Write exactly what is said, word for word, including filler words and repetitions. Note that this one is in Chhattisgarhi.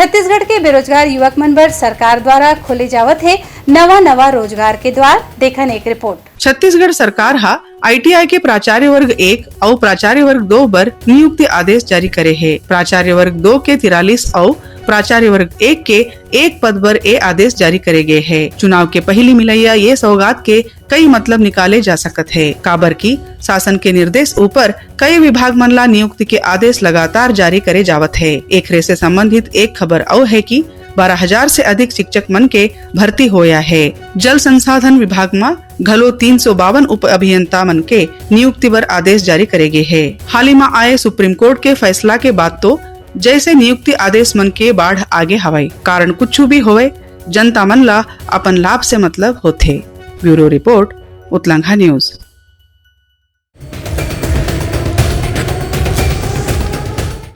छत्तीसगढ़ के बेरोजगार युवक मन बर सरकार द्वारा खोले जावत हे नवा नवा रोजगार के द्वार। देखन एक रिपोर्ट। छत्तीसगढ़ सरकार ह आईटीआई के प्राचार्य वर्ग एक अउ प्राचार्य वर्ग दो बर नियुक्ति आदेश जारी करे हे। प्राचार्य वर्ग दो के तिरालीस अउ प्राचार्य वर्ग एक के एक पद बर ए आदेश जारी करे गे हे। चुनाव के पहिली मिलइया ये सौगात के कई मतलब निकाले जा सकत हे, काबर कि शासन के निर्देश ऊपर कई विभाग मन ला नियुक्ति के आदेश लगातार जारी करे जावत हे। एखरे से संबंधित एक खबर अउ हे कि बारह हजार से अधिक शिक्षक मन के भर्ती होया हे। जल संसाधन विभाग म घलो तीन सौ बावन उप अभियंता मन के नियुक्ति बर आदेश जारी करे गे हे। हाल ही म आए सुप्रीम कोर्ट के फैसला के बाद तो जैसे नियुक्ति आदेश मन के बाढ़ आगे हवय, कारण कुछु भी होवय, जनता मन ला अपन लाभ से मतलब होथे। ब्यूरो रिपोर्ट, उतलंघा न्यूज।